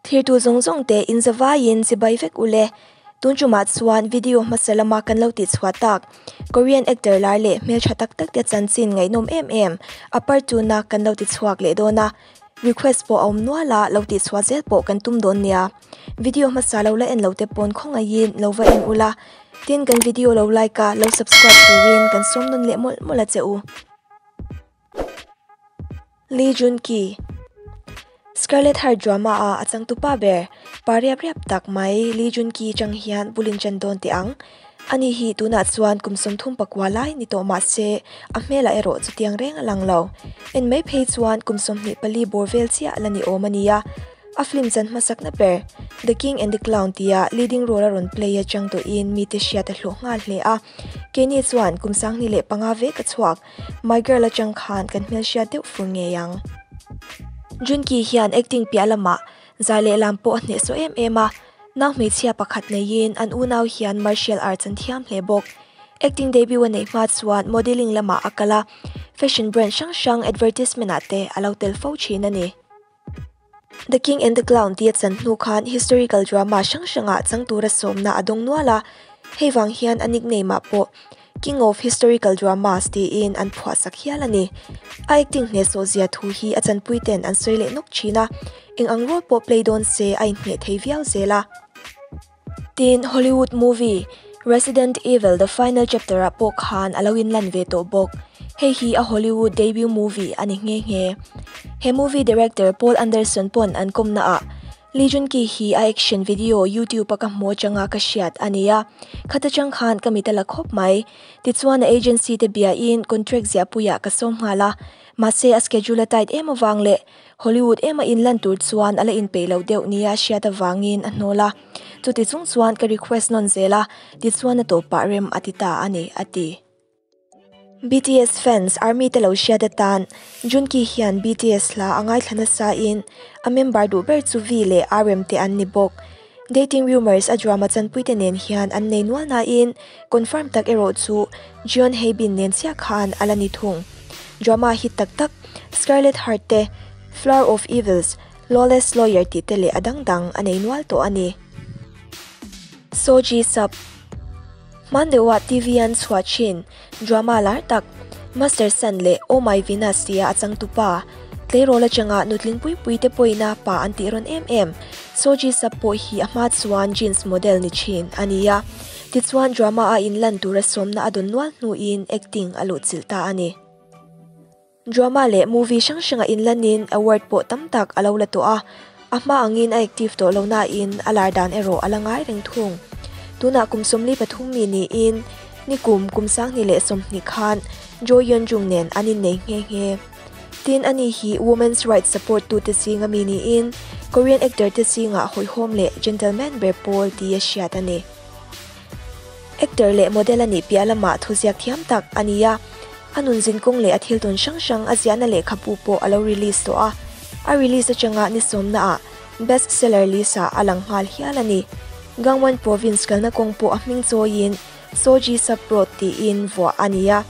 Thirtu zawng zawng te in zavaiin chibai vek ule. Tun tumah chuan video hmasa lama kan lo tihchhuah tak Korean actor lar leh hmeltha tak tak te chanchin ngaihnawm em em a part tuna kan lo tichhuak leh dawn a. Request pawh a awm nual a, lo tihchhuah zel pawh kan tum dawn nia. Video hmasa lo la en lo te pawn khawngaihin lo va en ula. Tin kan video lo like a, lo subscribe turin kan sawm nawn leh mawlh mawlh a che u. Lee Jun Ki, Scarlet Heart drama a a changtupa ber, pa riap riap tak mai Lee Jun Ki chang hian bulin chan dawn teh ang. Ani hi tunah chuan kum 34 lai ni tawh mah se a hmelah erawh chutiang reng a lang lo. En mai phei chuan kum 24 bawr vel chiah la ni awm a nia. A film chan hmasakna ber, The King and the Clown tia leading role a rawn play atang tawhin mite hriat a hlawh nghal hle a. Keini chuan kum 2005 vek a chhuak. My Girl atang khan kan hmelhriat deuh fur ngei ang. Junki hian acting piah lamah zai leh lam pawh a hnehsawh em em a, nau hmeichhia pakhat neiin an unau hian martial arts an thiam hle bawk. Acting debut a neih hma chuan modelling lamah a kal a, fashion brand hrang hrang advertisement ah te a lo tel fo thin a ni. The King and the Clown tia chan hnu khan historical drama hrang hrangah chang tura sawmna a dawng nual a, hei vang hian a nickname ah pawh King of Historical Dramas tiin an phuahsak hial a ni. A acting hnehsawh zia thu hi a chanpui ten an sawi leh nawk thin a, eng ang role pawh play dawn se a inhmeh thei viau zel a. Tin, Hollywood movie Resident Evil, The Final Chapter ah pawh khan a lo inlan ve tawh bawk. Hei hi a Hollywood debut movie a ni nghe nghe. He movie director Paul Anderson pawn an kawmna ah Lee Jun Ki hi a action video YouTube a ka hmu atanga ka hriat a ni a, khata chang khan ka mit a la khawp mai. Tichuan a agency te biain contract ziahpuiah ka sawm nghal a, mahse a schedule a tight em avang leh Hollywood ema inlan tur chuan a la inpeih loh deuh nia hriat avangin a hnawl a. Chuti chung chuan ka request nawn zel a, tichuan a tawpah rem a ti ta a ni, a ti. BTS fans Army te lo hriat atan Junki hian BTS hla a ngaithla nasa in a member duh ber chu V leh RM te an ni bawk. Dating rumours a drama chanpui te nen hian an nei nual nain confirm tak erawh chu Jeon Hye Bin nen chiah khan a la ni thung. Drama hit tak tak Scarlet Heart te, Flower of Evils, Lawless Lawyer tih te leh a dang dang a nei nual tawh a ni. Seo Ji Sub. Hman deuhah TV an chhuah thin drama lar tak Master Sun leh Oh My Venus tia a changtupa tleirawl atanga nutling pui pui te pawina pa an tih rawn em em Seo Ji Sub pawh hi a hma chuan jeans model ni thin a ni a, tichuan drama a inlan tura sawmna a dawn nual hnuin acting a luhchilh ta a ni. Drama leh movie hrang hranga inlanin award pawh tam tak a lo la tawh a, a hma angin a active tawh lo nain a lar dan erawh a la ngai reng thung. Tunah kum 43 mi niin nikum kum 2020 khan Jo Yeon Jung nen an innei nghe nghe. Tin ani hi women's rights support tute zinga mi niin Korean actor te zingah hawihhawm leh gentleman ber pawl tia hriat a ni. Actor leh model a nih piah lamah thuziak thiam tak a ni a, a nun zinkawng leh a thil tawn hrang hrang a ziahna lehkhabu pawh a lo release tawh a, a release atanga ni sawmnaah best seller list ah a lang nghal hial a ni. Gangwon Province kalna kawng pawh a hming chawiin Seo Ji Sub Road tiin vuah a ni a,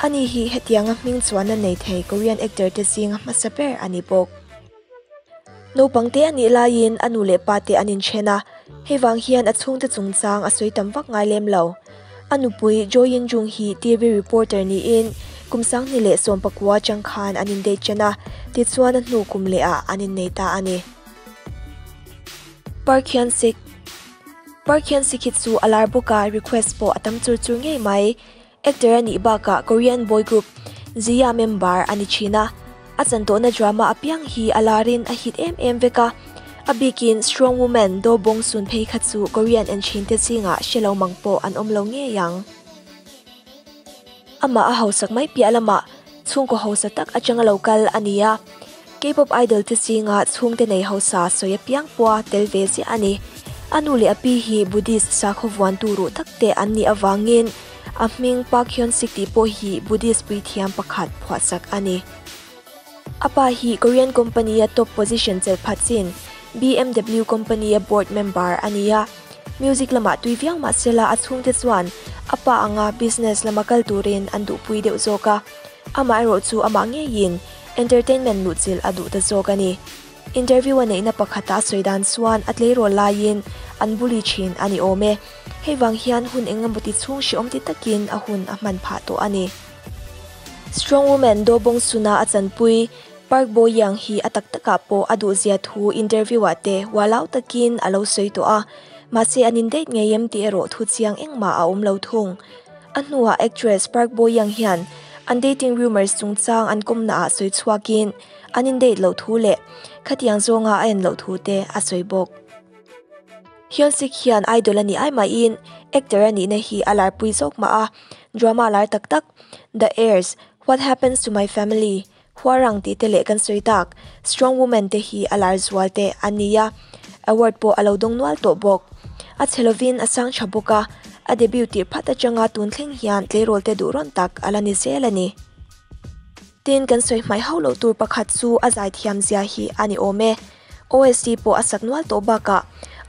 ani hi hetianga hming chuanna nei thei Korean actor te zinga hmasa ber a ni bawk. Naupangte a nih laiin a nu leh pa te an inthen a, hei vang hian a chhungte chungchang a sawi tam vak ngai lem lo. A nupui Jo Yin Jung hi TV reporter niin kum 2019 atang khan an indate chen a, tichuan a hnu kum leh ah an innei ta a ni. Park Hyun Sik Park Hyun Sik hi chu a lar bawk a, request pawh a tam chur chur ngei mai. Actor a nih bakah Korean boy group Zia member a ni thin a, a chantawhna drama apiang hi a larin a hit em em vek a, a bikin Strong Woman Do Bong Soon phei kha chu Korean en thin te zingah hre lo mang pawh an awm lo ngei ang. Amah a hausak mai piah lamah chhungkaw hausa tak atanga lo kal a ni a, K-pop idol te zinga chhungte nei hausa sawi apiang pawha tel ve ziah a ni. A nu leh a pi hi Buddhist sakhaw vuantu ruh tak te an nih avangin a hming Park Hyun Sik tih pawh hi Buddhist puithiam pakhat phuahsak a ni. A pa hi Korean company a top position chelh phat chin BMW company a board member a ni a. Music lamah tui viau mah sela a chhungte chuan a pa anga business lama kal turin an duhpui deuh zawk a. Amaherawhchu amah ngeiin entertainment luhchilh a duh ta zawk a ni. Interview a neihna pakhata a sawi dan chuan a tleirawl laiin an bully thin a ni awm e. Hei vang hian hun engemaw ti chhung hrehawm ti takin a hun a hman phah tawh a ni. Strong Woman Do Bong Sun-a a chanpui Park Bo Young hi a tak takah pawh a duhzia thu interview-ah te ualau takin a lo sawi tawh a, mahse an in-date ngei em tih erawh thu chiang engmah a awm lo thung. A hnuah actress Park Bo Young hian an dating rumours chungchang an kawmnaah sawi chhuakin an in-date loh thu leh khatiang zawnga a en loh thu te a sawi bawk. Hyun Sik hian idol a nih ai mahin actor a nihna hi a larpui zawk mah a, drama lar tak tak The Heirs, What Happens to My Family, Hwarang tih te leh kan sawi tak Strong Woman te hi a lar zual te a ni a, award pawh a lo dawng nual tawh bawk. A chhe lovin a sang tha bawk a, a debut tirh phat atanga tun thleng hian tleirawl te duh rawn tak a la ni zel a ni. Tin, kan sawi hmai hauh loh tur pakhat chu a zaithiam zia hi a ni awm e. OST pawh a sak nual tawh bakah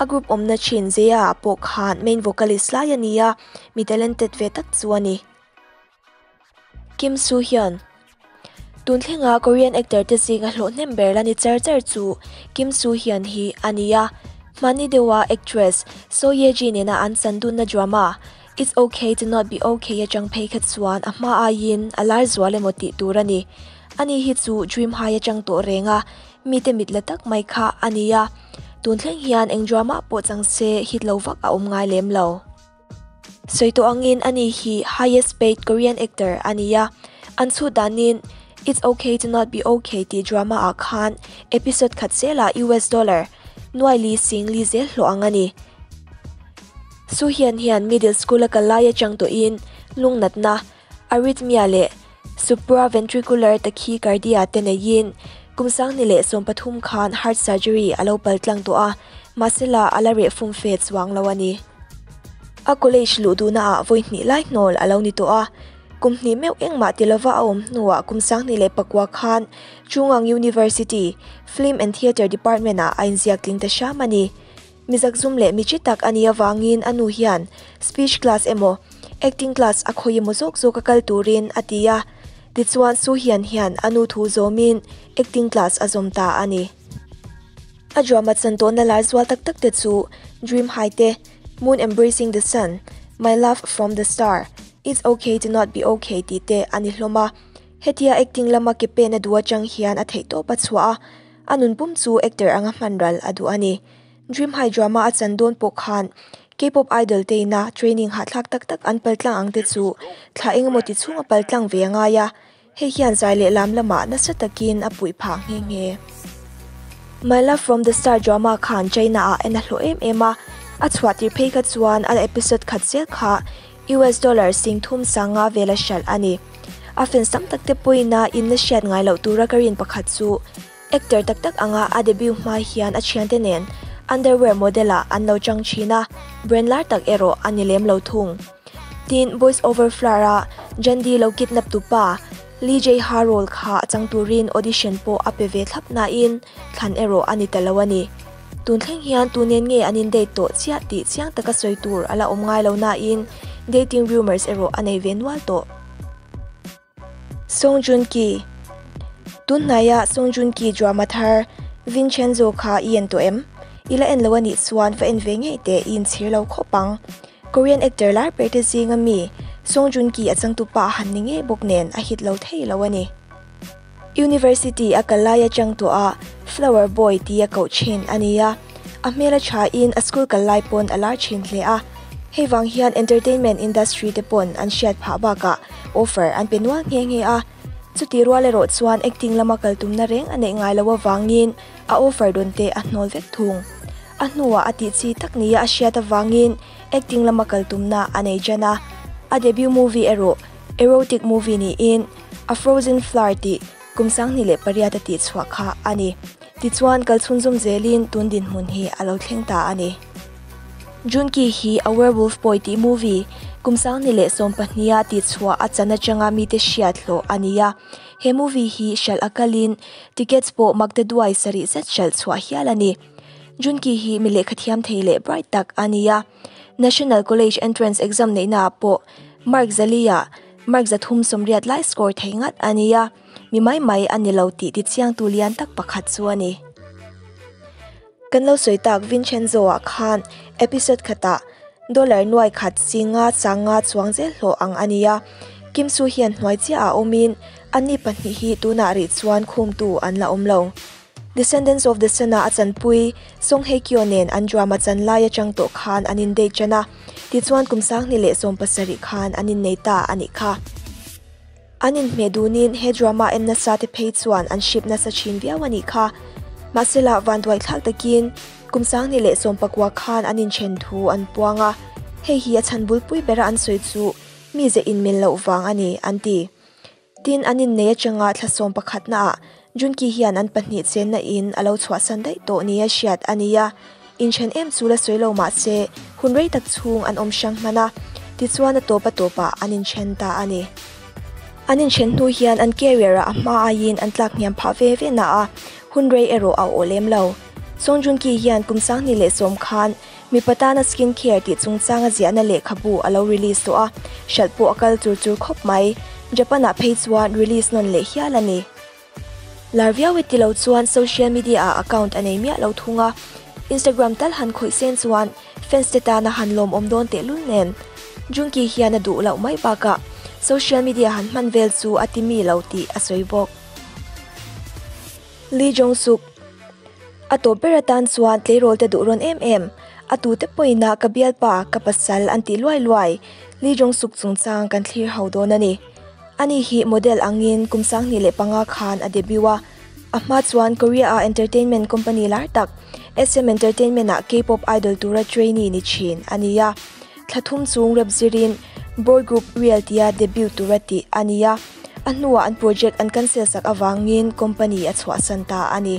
a group awmna thin Zea ah pawh khan main vocalist lai a ni a, mi talented ve tak chu a ni. Kim Soo Hyun Tun thlenga Korean actor te zinga hlawh hnem ber la ni char char chu Kim Soo Hyun hi a ni a. Hmani deuha actress Seo Ye Ji nena an chan dunna drama It's Okay to Not Be Okay atang phei kha chuan a hma aiin a lar zual emaw tih tur a ni. Ani hi chu Dream High atang tawh reng a, mite mit la tak mai kha a ni a. Tun thleng hian eng drama pawh chang se hit lo vak a awm ngai lem lo. Sawi tawh angin ani hi highest paid Korean actor a ni a, an chhut danin It's Okay to Not Be Okay tih drama ah khan episode khat zelah US dollar nuai li sing li zel hlawh ang a ni. Soo Hyun hian middle school a kal lai atang tawhin lungnatna, arrhythmia leh supraventricular tachycardia te neiin kum sangni leh 13 khan heart surgery a lo pal tlang tawh a, mahsela a la reh fum fe chuang lo a ni. A college luh duhna ah vawi hnih lai hnawl a lo ni tawh a, kum hnih meuh engmah ti lova a awm hnuah kum 2009 khan Chungang University Film and Theatre Department ah a inziak tling ta hram a ni. Mi zakzum leh mi chi tak a nih avangin a nu hian speech class emaw acting class a khawi emaw zawk zawk a kal turin a ti a, tichuan Soo Hyun hian a nu thu zawmin acting class a zawm ta a ni. A drama chan tawhna lar zual tak tak te chu Dream High te, Moon Embracing the Sun, My Love From the Star, It's Okay to Not Be Okay tih te a ni hlawm a. Hetia acting lama ke pen a duh atang hian a theihtawp a chhuah a, a nun pum chu actor anga hman ral a duh a ni. Dream High drama a chan dawn pawh khan K-pop idol te ina training hahthlak tak tak an pal tlang ang te chu thla engemaw ti chhung a pal tlang ve a ngai a, hei hian zai leh lam lamah nasa takin a puih phah nghe nghe. My Love From The Star drama khan China ah en a hlawh em em a, a chhuah tir phei kha chuan a episode khat zel kha US dollar 3000 sanga vela hralh a ni. A fans tam tak te pawhin a inla hriat ngai loh tura ka rin pakhat chu Actor tak tak anga a debut hma hian a thiante nen underwear model ah an lo chang thin a, brand lar tak erawh a ni lem lo thung. Tin, Boys Over Flower a Jandy lo kidnap tu pa Lee Jae Ha role kha a chang turin audition pawh a pe ve thlap nain thlan erawh a ni ta lo a ni. Tun thleng hian tu nen nge an in date tawh chiah tih chiang taka sawi tur a la awm ngai lo nain dating rumours erawh a nei ve nual tawh. Song Joong Ki Tun hnaia Song Joong Ki drama thar Vincenzo kha i en tawh em? I la en lo a nih chuan va en ve ngei teh i inchhir lo khawp ang. Korean actor lar ber te zinga mi Song Joong Ki a changtu pa a han ni ngei bawk nen a hit lo thei lo a ni. University a kal lai atang tawh a Flower Boy tia koh thin a ni a, a hmel a tha in a school kal lai pawn a lar thin hle a, hei vang hian entertainment industry te pawn an hriat phah bakah offer an pe nual nghe nghe a, chutih rual erawh chuan acting lama kal tumna reng a neih ngai loh avangin a offer dawn te a hnawl vek thung. A hnuah a tih chi tak nia a hriat avangin acting lama kal tumna a nei ṭan a, a debut movie erawh erotic movie niin A Frozen Flower tih kum 2008 a tihchhuah kha a ni. Tichuan, kal chhunzawm zelin tun dinhmun hi a lo thleng ta a ni. Junki hi A Werewolf Boy tih movie kum 2012 a tihchhuah a chan atanga mite hriat hlawh a ni a. He movie hi hralh a kalin tickets pawh maktaduai sarih zet hralh chhuah hial a ni. Junki hi mi lehkha thiam thei leh bright tak a ni a. National College Entrance Exam neihnaah pawh mark zali-ah Mark 380 lai score thei ngat a ni a, mi mai mai a ni lo tih tichiangtu lian tak pakhat chu a ni. Kan lo sawi tak Vincenzo-a khan episode khatah dollar nuai khat zinga sanga chuang zel hlawh ang a nia. Kim Soo hian hnuai chiah ah awmin anni pahnih hi tunah rih chuan khumtu an la awm lo. Descendants of the Sun-a a chanpui Song Hye Kyo nen an drama chan lai atang tawh khan an in date tan a, tichuan kum 2017 khan an innei ta a nih kha. An inhmeh dunin he drama en nasa te phei chuan an ship nasa thin viau a nih kha. Mahsela vanduaithlak takin kum 2019 khan an inthen thu an puang a, hei hi a chhan bulpui bera an sawi chu mize inmil loh vang a ni an ti. Tin, an innei atanga thla sawm pakhatnaah Junki hian an pahnih chenna in a lo chhuahsan daih tawh nia hriat a ni a, inthen em chu la sawi lo mah se hun rei tak chhung an awm hrang hman a, tichuan a tawp a tawpah an inthen ta a ni. An inthen hnu hian an career ah a hma aiin an tlak hniam phah ve ve na a, hun rei erawh a awh lem lo. Song Joong-ki hian kum 2010 khan mipa tana skin care tih chungchanga ziahna lehkhabu a lo release tawh a, hralh pawh a kal chur chur khawp mai. Japan ah phei chuan release nawn leh hial a ni. Lar viau e tilo chuan social media ah account a nei miah lo thung a, Instagram tal han khawih sen chuan fans te tana han lawmawm dawn tehlul nen. Junki hian a duh loh mai bakah social media han hman vel chu a ti mi lo tih a sawi bawk. Lee Jong Suk A tawp ber atan chuan tleirawl te duh rawn em em, a tute pawhin a ka bialpa, ka pasal an tih luai luai Lee Jong Suk chungchang kan thlir ho dawn a ni. Ani hi model angin kum 2005 khan a debut a, a hma chuan Korea-a entertainment company lar tak SM Entertainment-ah K-pop idol tura trainee ni thin a ni a. Thla thum chung rep zirin boy group Real tia debut tura tih a ni a, a hnuah an project an cancel sak avangin company a chhuahsan ta a ni.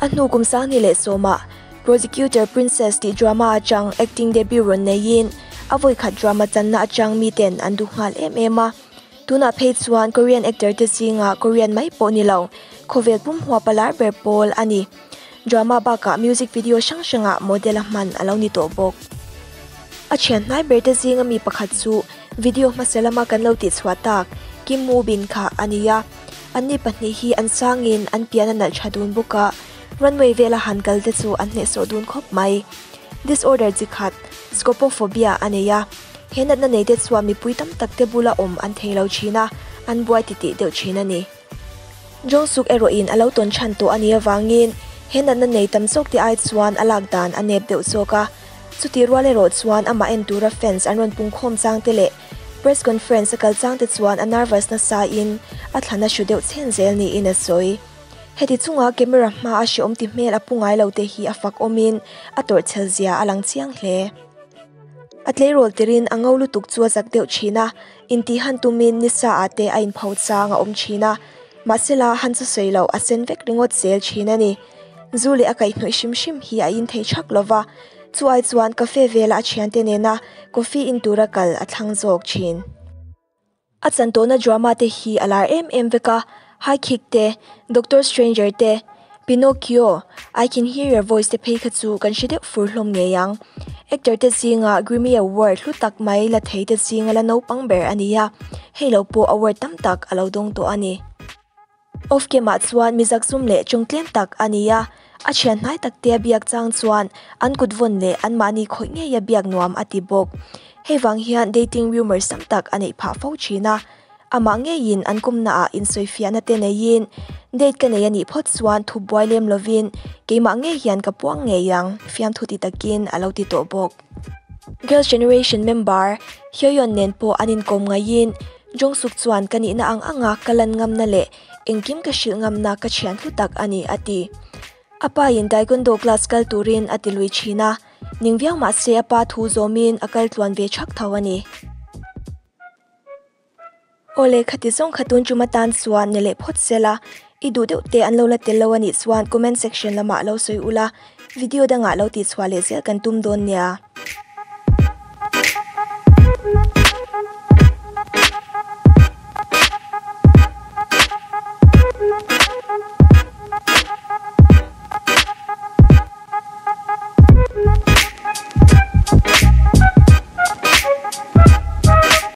A hnu kum 2010-ah Prosecutor Princess tih drama atang acting debut rawn neiin a vawikhat drama channa atang miten an duh nghal em em a. Tunah phei chuan Korean actor te zingah Korean mai pawh ni lo, khawvel pum huapa lar ber pawl a ni. Drama bakah music video hrang hrangah model a hman a lo ni tawh bawk. A thian hnai ber te zinga mi pakhat chu video hmasa lama kan lo tihchhuah tak Kim Woo Bin kha a ni a. Anni pahnih hi an sangin an pian a nalh tha dun bawk a, runway vela han kal te chu an hnehsawh dun khawp mai. Disorder chi khat, scopophobia a nei a, he natna nei te chuan mipui tam tak te bula awm an thei lo thin a, an buai titih deuh thin a ni. Jong Suk erawhin a lo tawn chhan tawh a nih avangin he natna nei tam zawk te ai chuan a lak dan a nep deuh zawk a, chutih rual erawh chuan amah en tura fans an rawn pungkhawm chang te leh Press conference a kal chang te chuan a nervous nasa in a thlan a hru deuh chhen zel niin a sawi. Heti chunga camera hma a hreawm ti hmel a pu ngai lo te hi a fak awmin a tawrhchhel zia a lang chiang hle. A tleirawl tirin a ngo lutuk chu a zak deuh thin a, intih han tumin nisa ah te a inpho chang a awm thin a, mahsela han chu sawi loh a sen vek ringawt zel thin a ni. Zu leh a kaihhnawih hrim hrim hi a in thei thak lova, chu ai chuan cafe vela a thiante nena coffee in tura kal a thlang zawk thin. A chan tawhna drama te hi a lar em em vek a, High Kick te, Doctor Stranger te, Pinocchio, I Can Hear Your Voice te phei kha chu kan hre deuh fur hlawm ngei ang. Actor te zinga Grammy Award hlu tak mai la thei te zinga la naupang ber a ni a, hei lo pawh award tam tak a lo dawng tawh a ni. Off cam-ah chuan mi zakzum leh tawng tlem tak a ni a, a thian hnai tak te a biak chang chuan an kut vawn leh anmahni khawih ngeia biak nuam a ti bawk. Hei vang hian dating rumours tam tak a neih phah fo thin a, amah ngeiin an kumnaah insawifiahna te neiin date ka nei a nih phawt chuan thu buai lem lovin keimah ngei hian ka puang ngei ang fiamthu ti takin a lo ti tawh bawk. Girls Generation member Hyoyeon nen pawh an inkawm ngaiin Jong Suk chuan ka nihna ang anga ka lan ngamna leh engkim ka hrilh ngamna ka thian hlu tak a ni, a ti. A pa in Taekwondo class kal turin a ti lui thin a, ning viau mah se a pa thu zawmin a kal tluan ve thak tho a ni. Awle khati zawng kha tun tum atan chuan ni leh phawt sela, i duh deuh te an lo la tel lo a nih chuan comment section lamah lo sawi ula, video dangah lo tihchhuah leh zel kan tum dawn nia.